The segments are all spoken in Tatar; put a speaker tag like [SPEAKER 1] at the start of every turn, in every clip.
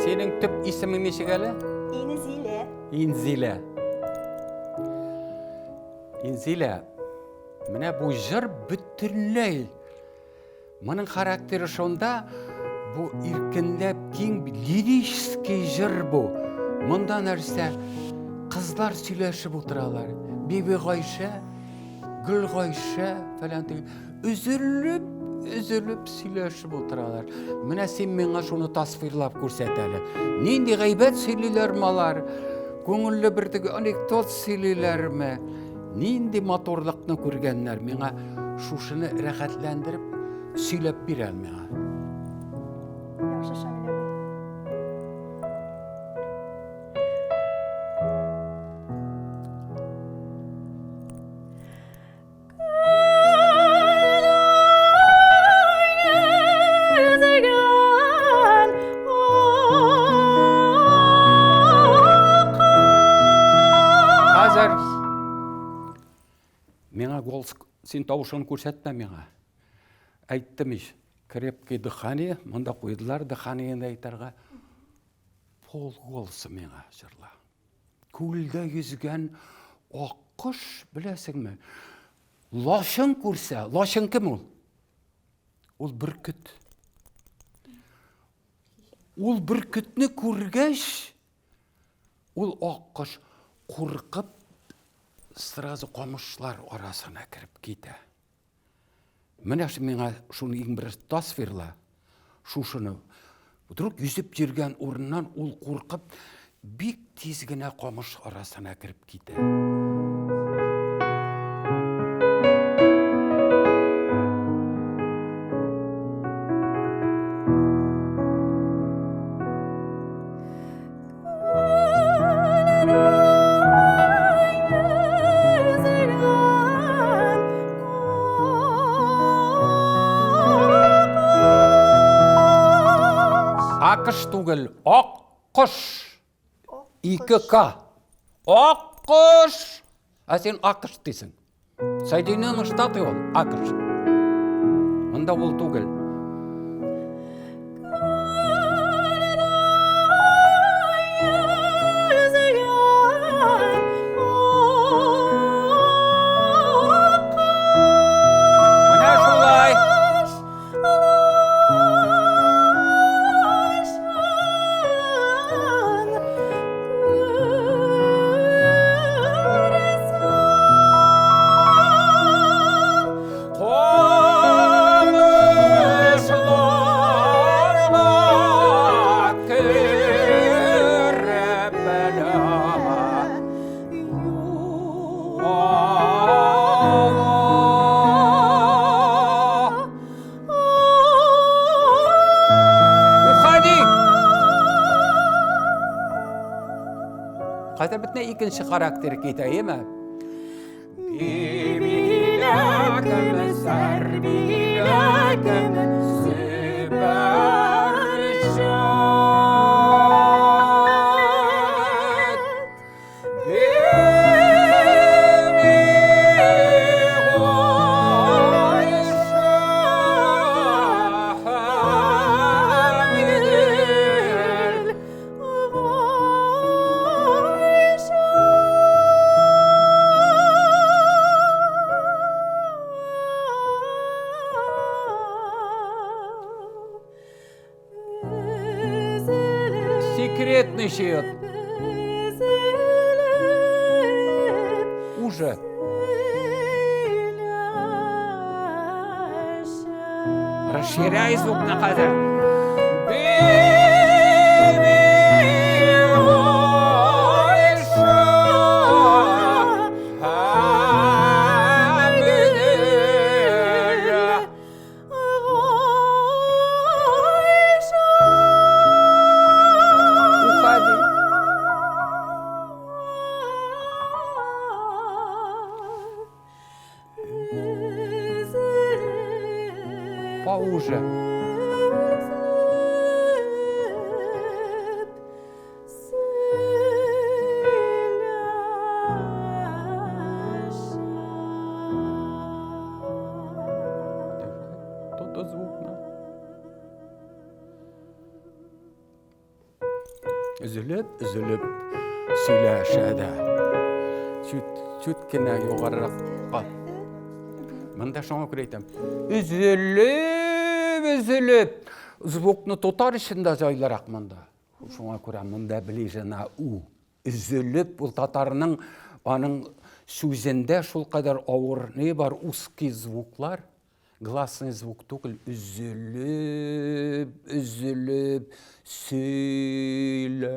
[SPEAKER 1] Синең төп исемең ничек әле?
[SPEAKER 2] Инзилә.
[SPEAKER 1] Инзилә. Инзилә, менә бу җыр бөтенләй моның характеры шунда, бу иркенләп киң лирический җыр бу. Монда нәрсә? Кызлар сөйләшеп утыралар. Биби Гайшә, Гөл Гайшә фәлән теге өзелеп, өзелеп сөйләшеп утыралар. Менә син миңа шуны тасвирлап күрсәт әле. Нинди гайбәт сөйлиләрме алар? Күңелле бер теге анекдот сөйлиләрме? Нинди матурлыкны күргәннәр? Миңа шушыны рәхәтләндереп сөйләп бир әле миңа.
[SPEAKER 2] Яхшы, Шамил абый.
[SPEAKER 1] Хәзер миңа голос, син тавышын күрсәтмә миңа. Әйттем ич, крепкий дыхание, монда куйдылар дыханиене әйтергә. Пол голоса миңа җырла. Күлдә йөзгән аккош, беләсеңме? Лачын күрсә, лачын кем ул? Ул бөркет. Ул бөркетне күргәч, ул аккош куркып сразу камышлар арасына кереп китә. Менә миңа шуны иң беренче тасвирла, шушыны. Вдруг йөзеп йөргән урыннан ул куркып, бик тиз генә камыш арасына кереп китә. Акыш түгел, ак кош. Ике К. Ак кош. Ә син акыш дисең. Соединенные Штаты ул, АКШ. Монда ул түгел. Менә шулай. Уходи! Кайда бөтенләй икенче характер китә, әйеме? Секретный счет. Уже. Расширяй звук на хәзер. Уходи. Поуже. То-то звук, на. Өзелеп, өзелеп сөйләшә дә. Чүт, чүт кенә югарыракка. Монда шуңа күрә әйтәм. Өзелеп, өзелеп. Звукны тотар өчен дә җайлырак монда. Шуңа күрә монда ближе на у. Өзелеп, ул татарның аның сүзендә шулкадәр авыр ни бар, узкий звуклар. Гласный звук түгел, өзелеп, өзелеп сөйләшә.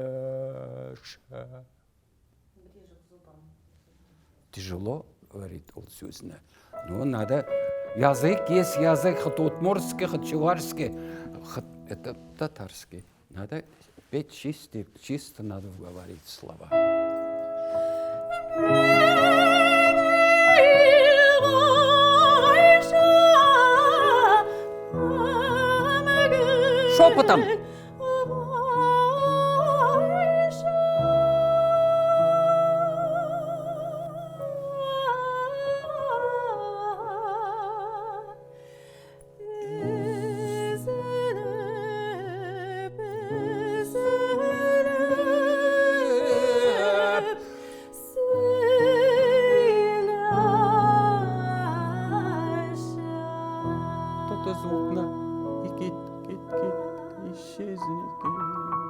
[SPEAKER 1] Тяжело говорит ул сүзне. Ну, надо язык есть язык, хоть удмуртский, хоть чувашский, хоть это татарский. Надо петь чисто, чисто надо говорить слова. Шепотом. Кто-то звук на и кит, кит, кит, исчезни, кит.